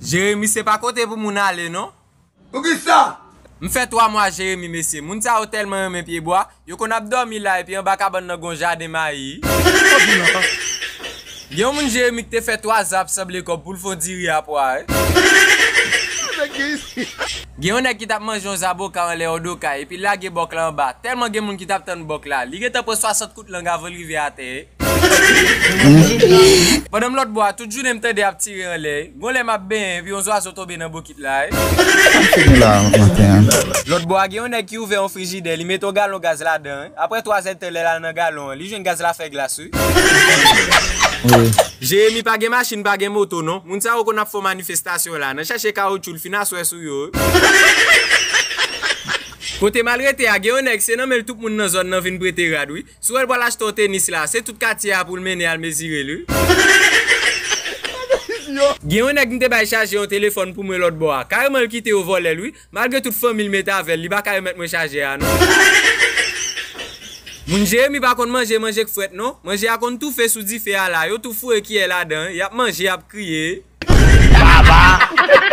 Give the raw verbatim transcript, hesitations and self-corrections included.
Jeremi, se pa kote pou moun ale, non. Poukisa? M fè twa mwa Jeremi, mesye. Moun sa yo tèlman renmen pyebwa, yo konn ap dòmi la epi anba kabann nan gon jaden mayi. Gen yon moun Jeremi ki te fè twa zan ap sanble kòb pou l fè yon diri a pwa, wi. Gen yon nèg ki t ap manje yon zaboka anlè yon dokay epi l lage bòk la anba. Tèlman gen moun ki t ap tann bòk la, li gentan pran swasant kout lang avan l rive atè. Pandan m lòt bò a, tout jounen m tande y ap tire anlè. Gon lè m ap benyen, epi yon zwazo tonbe nan bokit la, wi. Sa m fè gen la maten an? Lòt bò a, gen yon nèg ki ouvè yon frijidè, li mete yon galon gaz ladan, wi. Apre twa zèdtan, lè l al nan galon an, li jwenn gaz la fè glas, wi. Wi. Jeremi, pa gen machin, pa gen moto, non. Moun sa yo konn ap fè manifestasyon la. Nan chèche kawoutchou, l fin aswè sou yo, wi. Kote m al rete a, gen yon nèg, se nan men l tout moun nan zòn nan vin prete rad, wi. Si w wè l pral achte yon tenis la, se tout katye a pou l mennen al mezire l, wi. Gen yon nèg m te bay chaje yon telefòn pou mwen lòt bò a. Kareman l kite yo vòlè l, wi. Malgre tout fanmi l mete avè l, li pa ka remèt mwen chajè a, non. Moun Jeremi pa konn manje, manje k frèt, non. Manje a konn toufe sou dife a la. Yo tou foure kiyè ladan, y ap manje, y ap kriye. Baba!